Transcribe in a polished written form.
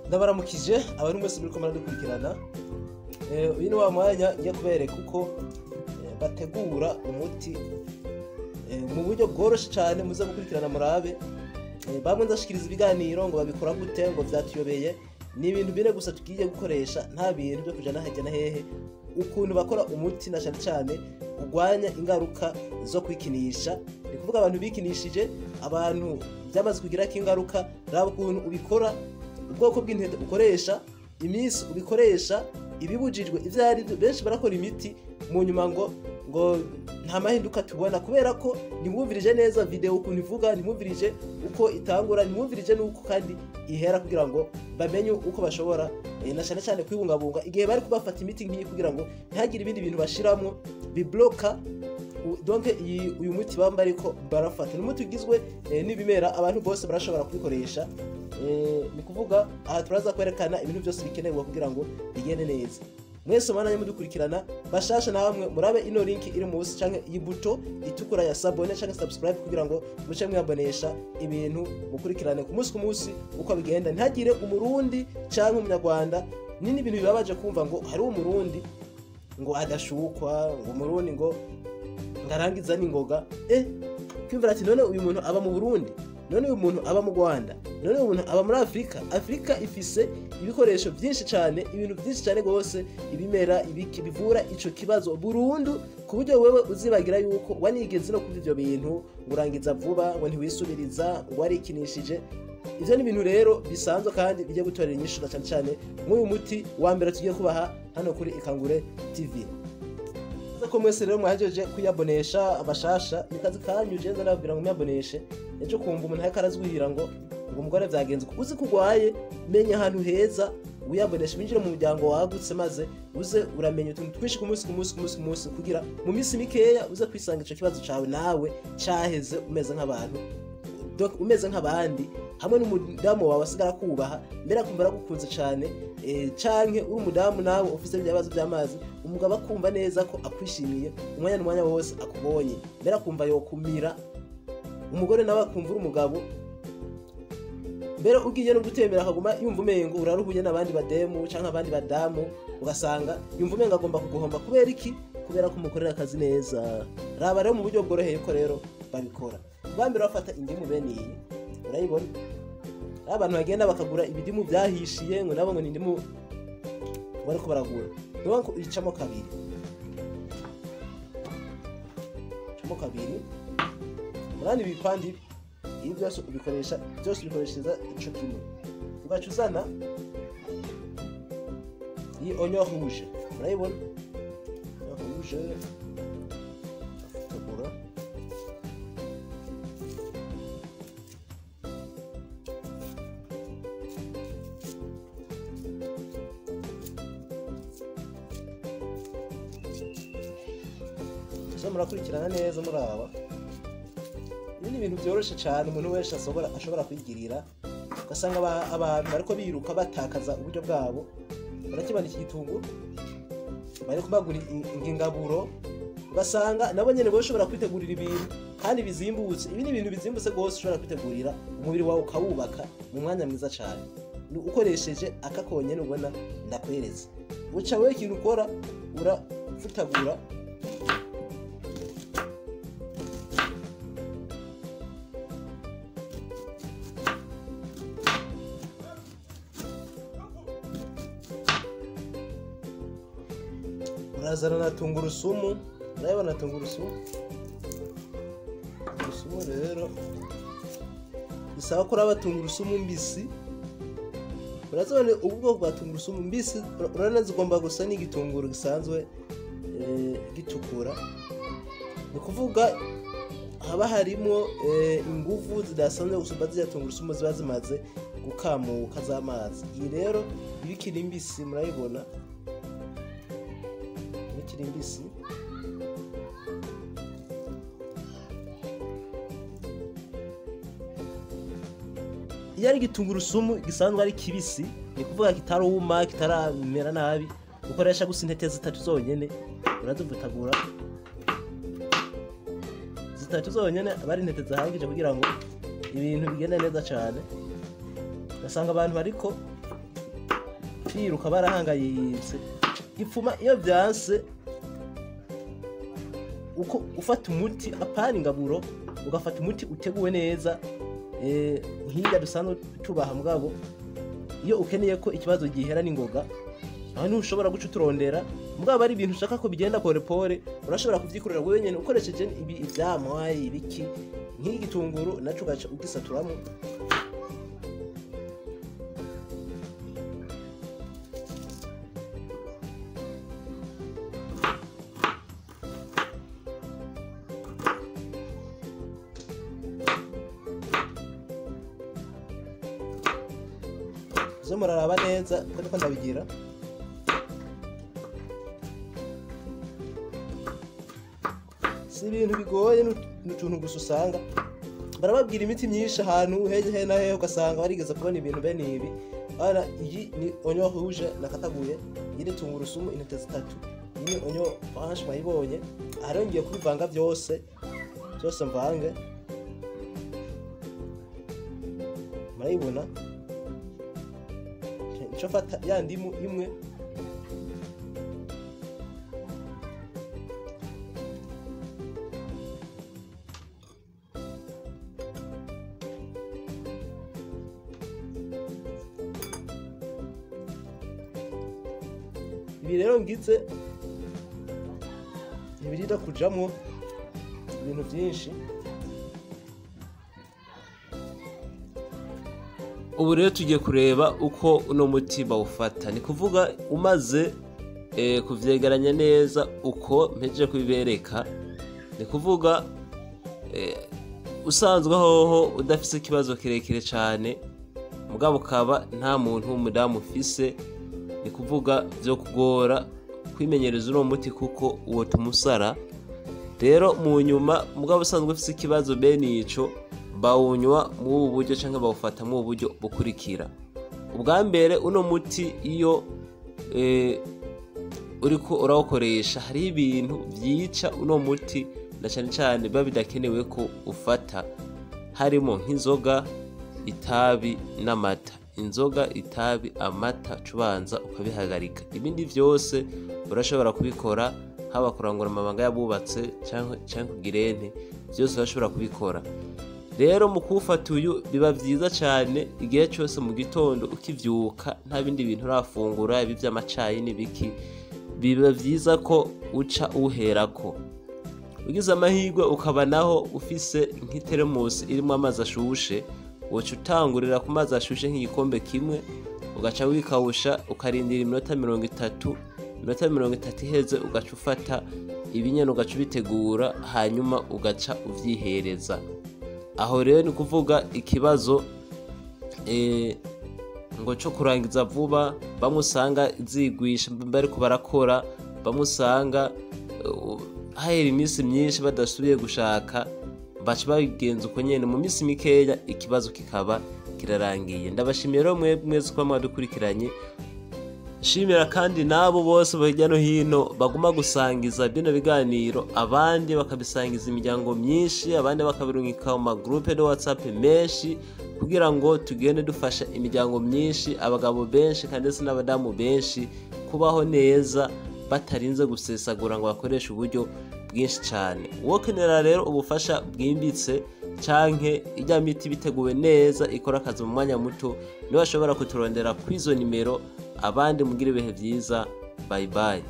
Ndabaramukije abantu mwese muriko muradukurikirana. Uyu ni wa mwanya ngiye kubereka uko bategura umuti mu buryo bworoshe cyane, muze gukurikirana murabe. Bamwe nzashikiriza ibiganiro ngo babikora gute, ngo vyatuyobeye. Ni ibintu bine gusa tugiye gukoresha, nta bintu byo kujana hajya na hehe. Ukuntu bakora umuti na cyane cyane ugwanya ingaruka zo kwikinisha, ni kuvuga abantu bikinishije, abantu byamaze kugira ingaruka. Raba ukuntu ubikora, ubwoko bw'intete ukoresha, iminsi ubikoresha, ibibujijwe ivyo ari byo. Benshi barakora imiti mu nyuma ngo nta mahinduka tubona, kubera ko ntimwumvirije neza video ukuntu ivuga, ntimwumvirije uko itangura, ntimwumvirije nuko kandi ihera, kugira ngo bamenye uko bashobora na cyane cyane kwibungabunga igihe bari kubafata imiti nk'iyi, kugira ngo ntihagire ibindi bintu bashiramwo bibloka. Donc uyu muti bamba ariko barafata ni umuti ugizwe n'ibimera, abantu bose barashobora kubikoresha. Ni kuvuga aha turaza kwerekana ibintu byose bikenewe kugira ngo bigende neza. Mwese mwananye mudukurikirana bashasha, namwe murabe ino link iri munsi canke iyi buto itukura ya sabone canke subscribe, kugira ngo muce mwiyabonesha ibintu mukurikirane ku munsi ku munsi uko bigenda. Ntihagire umurundi canke umunyarwanda, nini ibintu bibabaje kumva ngo hari umurundi ngo adashukwa, ngo umurundi ngo ngarangiza n'ingoga. Kwimvira ati none uyu muntu aba mu Burundi, none uyu muntu aba mu Rwanda, none uyu muntu aba muri Afrika. Afrika ifise ibikoresho byinshi cyane, ibintu byinshi cyane gose, ibimera ibiki bivura ico kibazo burundu, ku buryo wewe uzibagira yuko wanigeze no kuva ivyo bintu, urangiza vuba, ngo ntiwisubiriza, ngo warikinishije. Ivyo ni ibintu rero bisanzwe kandi bijye gutorera inyishu, cyane cyane nk'uyu muti wa mbere tugiye kubaha hano kuri Ikangure TV. Ko mwese rero mwahejeje kuyabonesha abashasha, ni kazi kanyu. Je nababwira ngo muyaboneshe, ejo kumva umuntu ariko arazwihira ngo umugore vyagenze uzi kugwaye. Menya ahantu heza uyabonesha, winjire mu muryango wagutse, maze uze uramenya utuntu twinshi ku munsi ku munsi ku munsi ku munsi, kugira mu minsi mikeya uze kwisanga ico kibazo cawe nawe caheze, umeze nk'abantu, donc umeze nk'abandi, hamwe n'umudamu wawe asigara kubaha, mbere akumva aragukunze cyane. Canke uri umudamu nawe ufise ibibazo by'amazi, umugabo akumva neza ko akwishimiye umwanya n'umwanya wose akubonye, mbere akumva yokumira. Umugore nawe akumva uri umugabo, mbere ugiye no gutembera akaguma yumva umengo uraruhuye n'abandi bademu canke abandi badamu, ugasanga yumva umengo agomba kuguhomba. Kubera iki? Kubera ko umukorera akazi neza. Raba rero mu buryo bworoheye ko rero babikora. Bambere bafata indimu bene iyi, urayibona abantu bagenda bakagura ibidimu byahishiye, ngo nabo ngo ni indimu bariko baragura. Donc icamo kabiri, icamo kabiri, murani ibipande ibi byose ubikoresha, byose ubikoreshereza ico kimwe. Ugaca uzana iyi oignon rouge, murayibona oignon rouge, afutabura murakurikirana neza muraba. Ibi ni ibintu byoroshe cyane umuntu wese ashobora kwigirira. Ugasanga abantu bariko biruka batakaza uburyo bwabo, barakibana iki gitunguru, bariko bagura ingaburo, ugasanga nabo nyene boshobora kwitegurira ibintu kandi bizimbutse. Ibi ni ibintu bizimbutse gose ushobora kwitegurira umubiri wawe ukawubaka mu mwanya mwiza cyane, ukoresheje aka konyene ubona ndakwereza. Uca wewe ikintu ukora, urafutagura urazana na tungurusumu, urayibona tungurusumu. Tungurusumu rero bisaba ko uraba tungurusumu mbisi. Urazibona ubu bwoko bwa tungurusumu mbisi, urabona zigomba gusa n'igitunguru gisanzwe gitukura. Ni kuvuga haba harimo inguvu zidasanzwe gusumba ziriya tungurusumu ziba zimaze gukamuka z'amazi. Iyi rero iba ikiri mbisi, murayibona ikiri mbisi. Iyo ari igitungurusumu gisanzwe ari kibisi, ni kuvuga kitaruma, kitaramera nabi, ukoresha gusa intete zitatu zonyene, urazivutagura zitatu zonyene, aba ari intete zihagije kugira ngo ibintu bigende neza cyane. Ugasanga abantu bariko Biruka barahangayitse. Gipfuma iyo vyanse uko ufata umuti apana ingaburo, ugafata umuti uteguwe neza, nk'irya dusanzwe tubaha. Mugabo iyo ukeneye ko ikibazo gihera n'ingoga, aho niho ushobora guca uturondera. Mugabo ari ibintu ushaka ko bigenda pole pole, urashobora kuvyikorera wewe nyene ukoresheje ibi ivyamwa, ibiki, nk'igitunguru naco ugaca ugisaturamo. Zo muraraba neza ko ndiko ndabigira. Si ibintu bigoye, ni utuntu gusa usanga barababwira imiti myinshi ahantu hehe na hehe, ugasanga barigeze kubona ibintu bene ibi. Ara iyi ni oignon rouge nakataguye, iyi ni tungurusumu intete zitatu, iyi ni oignon blanche mwayibonye. Aha rero ngiye kubivanga byose byose, mvange, murayibona. Nco mfata ya ndimu imwe, ibi rero ngize ntibirinda kujamwo ibintu byinshi. Ubu rero tugiye kureba uko uno muti bawufata. Ni kuvuga umaze kuvyegeranya neza uko mpejeje kubibereka, ni kuvuga usanzwe hoho udafise ikibazo kirekire cane, mugabo ukaba nta muntu w'umudamu ufise, ni kuvuga vyo kugora kwimenyereza uno muti kuko uwo tumusara. Rero mu nyuma, mugabo usanzwe ufise ikibazo bene ico, bawunywa muri ubu buryo canke bawufata muri ubu buryo bukurikira. Ubwa mbere, uno muti iyo uriko urawukoresha, hariho ibintu vyica uno muti na cane cane biba bidakenewe ko ufata, harimo nk'inzoga, itabi n'amata. Inzoga, itabi, amata, cubanza ukabihagarika. Ibindi vyose urashobora kubikora, haba kurangura amabanga y'abubatse canke kugira ente, vyose urashobora kubikora. Rero mu kuwufata uyu biba vyiza cane igihe cose mu gitondo ukivyuka, nta bindi bintu urafungura, ibi vy'amacayi n'ibiki, biba vyiza ko uca uherako. Ugize amahirwe ukaba naho ufise nk'iteremusi irimwo amazi ashushe, woca utangurira ku mazi ashushe nk'igikombe kimwe, ugaca wikawusha, ukarindira iminota 30. Iminota 30 iheze, ugaca ufata ibinyana, ugaca ubitegura, hanyuma ugaca uvyihereza. Aho rero ni kuvuga ikibazo ngo co kurangiza vuba, bamwe usanga zigwisha bariko barakora, bamwe usanga hahera iminsi myinshi badasubiye gushaka, baca babigenza uko nyene, mu minsi mikeya ikibazo kikaba kirarangiye. Ndabashimiye rero mwebwe mwese kuba mwadukurikiranye. Shimira kandi n'abo bose hirya no hino baguma gusangiza bino biganiro, abandi bakabisangiza imiryango myinshi, abandi bakabirungika mu magroupe de WhatsApp menshi, kugira ngo tugende dufasha imiryango myinshi, abagabo benshi kandi ndetse n'abadamu benshi kubaho neza batarinze gusesagura ngo bakoreshe uburyo bwinshi cyane. Wokenera rero ubufasha bwimbitse canke ijya miti biteguwe neza ikora akazi mu mwanya muto, niwe ashobora kuturondera kw'izo nimero. Abandi mugira ibihe vyiza, bye bye.